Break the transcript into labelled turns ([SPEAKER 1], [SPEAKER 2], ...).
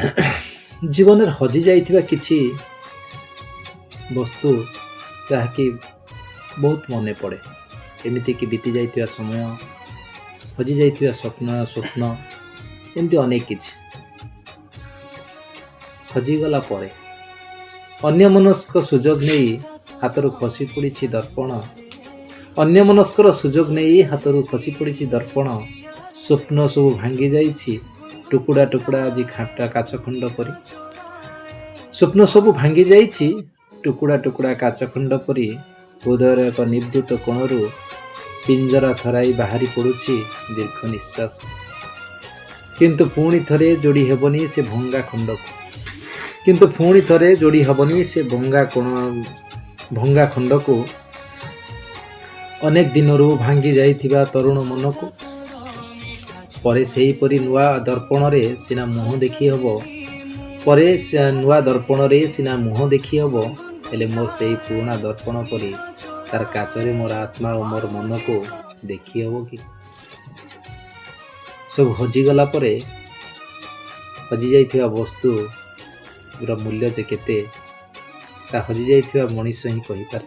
[SPEAKER 1] ଜୀବନରେ ହଜି ଯାଇଥିବା କିଛି ବସ୍ତୁ ଯାହାକି ବହୁତ ମନେ ପଡ଼େ, ଏମିତିକି ବିତି ଯାଇଥିବା ସମୟ, ହଜି ଯାଇଥିବା ସ୍ୱପ୍ନ, ଏମିତି ଅନେକ କିଛି ହଜିଗଲା ପରେ। ଅନ୍ୟମନସ୍କ ସୁଯୋଗ ନେଇ ହାତରୁ ଖସି ପଡ଼ିଛି ଦର୍ପଣ। ଅନ୍ୟମନସ୍କର ସୁଯୋଗ ନେଇ ହାତରୁ ଖସି ପଡ଼ିଛି ଦର୍ପଣ। ସ୍ୱପ୍ନ ସବୁ ଭାଙ୍ଗି ଯାଇଛି ଟୁକୁଡ଼ା ଟୁକୁଡ଼ା ଆଜି ଖାଟା କାଚ ଖଣ୍ଡ ପରି। ସ୍ୱପ୍ନ ସବୁ ଭାଙ୍ଗି ଯାଇଛି ଟୁକୁଡ଼ା ଟୁକୁଡ଼ା କାଚ ଖଣ୍ଡ ପରି। ହୃଦୟର ଏକ ନିଭୃତ କୋଣରୁ ପିଞ୍ଜରା ଥରାଇ ବାହାରି ପଡ଼ୁଛି ଦୀର୍ଘ ନିଶ୍ୱାସ। କିନ୍ତୁ ପୁଣି ଥରେ ଯୋଡ଼ି ହେବନି ସେ ଭଙ୍ଗା ଖଣ୍ଡକୁ। କିନ୍ତୁ ପୁଣି ଥରେ ଯୋଡ଼ି ହେବନି ସେ ଭଙ୍ଗା କୋଣ, ଭଙ୍ଗା ଖଣ୍ଡକୁ, ଅନେକ ଦିନରୁ ଭାଙ୍ଗି ଯାଇଥିବା ତରୁଣ ମନକୁ। ପରେ ସେହିପରି ନୂଆ ଦର୍ପଣରେ ସିନା ମୁହଁ ଦେଖି ହେବ। ପରେ ସେ ନୂଆ ଦର୍ପଣରେ ସିନା ମୁହଁ ଦେଖି ହେବ, ହେଲେ ମୋର ସେଇ ପୁରୁଣା ଦର୍ପଣ ପରି ତାର କାଚରେ ମୋର ଆତ୍ମା ଓ ମୋର ମନକୁ ଦେଖି ହେବ କି? ସବୁ ହଜିଗଲା ପରେ ହଜିଯାଇଥିବା ବସ୍ତୁର ମୂଲ୍ୟ ଯେ କେତେ, ତା ହଜିଯାଇଥିବା ମଣିଷ ହିଁ କହିପାରେ।